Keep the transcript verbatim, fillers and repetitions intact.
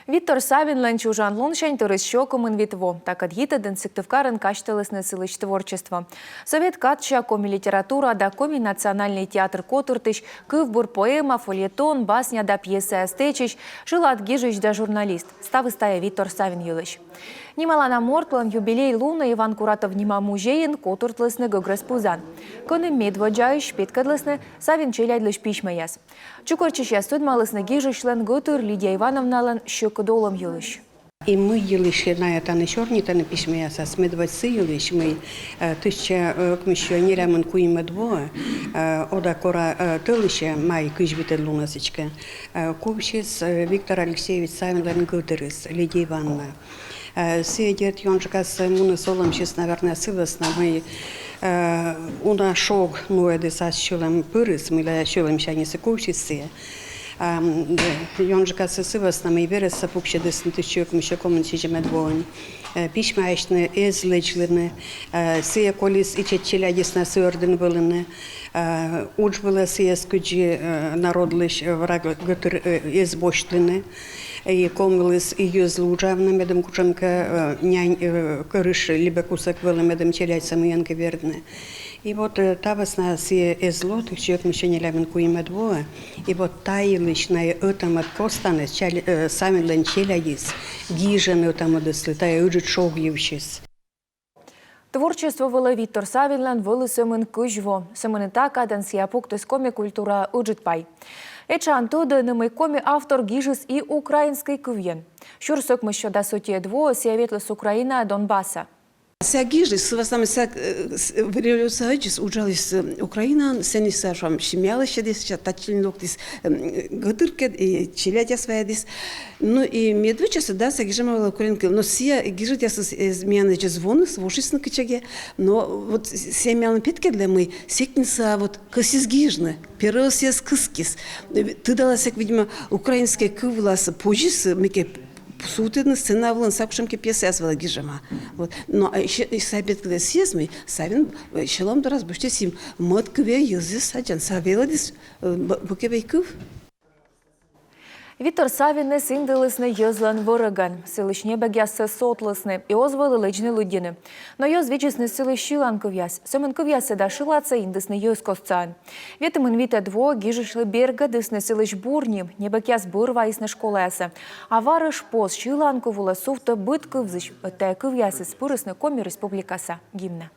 Виктор Савинлӧн чужан лунсянь тырис сё комын вит во. Такӧд йитӧдын Сыктывкарын казьтылісны сылысь творчество. Сӧвет кадся коми литература да Коми национальнӧй театр котыртысь, кывбур, поэма, фельетон, басня да пьесаяс тэчысь, шылад гижысь да журналист. Ставыс тайӧ Виктор Савин йылысь. Нималана мортлӧн юбилей лунӧ Иван Куратов нима музейын котыртлісны гӧгрӧс пызан, кӧні медводдзаысь петкӧдлісны Савин челядьлысь письмӧяс. Чукӧртчысьяс тӧдмалісны гижысьлӧн гӧтыр Лидия Ивановналӧн сьӧкыд олӧм йылысь. И мый йылысь найӧ тані сёрнитӧны письмӧясас, медводз сы йылысь, мый, э, тысяча, э, ӧкмыссё нелямын куимӧд воӧ, э, Ода кора, э, тӧлысьӧ, май кызь витӧд лунӧ сідзкӧ, э, кувсис, э, Виктор Алексеевич Савинлӧн гӧтырыс, Лидия Ивановна. Э, сійӧ, дерт, ёнджыкасӧ муніс олӧмсьыс, наверно, сы вӧсна, мый, э, уна шог нуӧдіс ас сьӧлӧм пырыс, мыйла сьӧлӧмсяньыс и кувсис сійӧ. Ам, э, ёнджыкасӧ сы вӧсна, мый верӧссӧ пуксьӧдісны тысяча ӧкмыссё комын сизимӧд воын. Э, письмаасьны эз лэдзлыны, э, сійӧ колис ичӧт челядьыс на сы ордын вӧліны. Э, удж вылӧ сійӧс кыдзи, э, народлысь, э, враг гӧтыр, э, эз босьтлыны. И ковмыліс и йӧзлы уджавны, медым кутшӧмкӧ, э, нянь, э, кӧрыж либӧ кусӧк вӧлі, медым челядьсӧ мыйӧнкӧ вердны. И вот, э, та вӧсна сійӧ эз ло тысяча ӧкмыссё нелямын куимӧд воӧ. И вот та йылысь найӧ ӧта-мӧд костаныс, чаль-, э, Савинлӧн челядьыс гижӧны ӧта-мӧдыслы тайӧ ыджыд шог йывсьыс. Творчество вылӧ Виктор Савинлӧн вӧлі сӧмын кызь во. Сӧмын и та кадӧн сійӧ пуктіс коми культураӧ ыджыд пай. Этшаӧн тӧдӧны, мый коми автор гижис и украинскӧй кывйӧн. Сюрс ӧкмыссё дас ӧтиӧд воӧ сійӧ ветліс Украинаӧ Донбассӧ. Сійӧ гижис, в основном сійӧ, э, с-, революция ӧдзыс уджаліс, э, Украинаын, сэні сійӧ, шуам, семья лӧсьӧдіс, сійӧ татчӧ нин локтіс, м, гӧтыркӧд, и челядьяс вайӧдіс. Ну и медводдзасӧ, да, сійӧ гижӧма вӧлі украин кыв. Но сійӧ гижӧдъясыс, э, миян ӧдзӧс воныс, вошисны кытчӧкӧ. Но вот с-, сійӧ миянлы петкӧдлӧ, мый сэк нин сійӧ вот кӧсйис гижны. Первойыс сійӧс кыскис. Э, тыдалӧ, сэк, видимо, украинскӧй кыв вылас позис, э, мыйкӧ сувтӧдны, сцена вылын сійӧ кутшӧмкӧ пьесаяс вылӧ гижӧма. Вот. Но, э, ещё, и сійӧ петкӧдлӧ сійӧс, мый Савин, э, сьӧлӧм дорас босьтіс и мӧд кывйӧ йӧзӧс садян, сійӧ велӧдіс, э, б-, бокӧ вӧй кыв. Виктор Савинӧс индылісны йӧзлӧн вӧрӧгӧн, сылысь небӧгъяссӧ сотлісны и оз вӧлі лэдзны лыддьыны. Но йӧз видзисны сылысь сьылан кывъяс. Сӧмын кывъяссӧ да шыладсӧ индісны йӧзкостсаӧн. Ветымын витӧд воӧ гижысьлы бергӧдісны сылысь бур ним, небӧгъяс бӧр вайисны школаясӧ. А «Варыш поз» сьылан кыв улӧ сувтӧ быд кывзысь, ӧд тайӧ кывъясыс пырисны Коми Республикаса гимнӧ.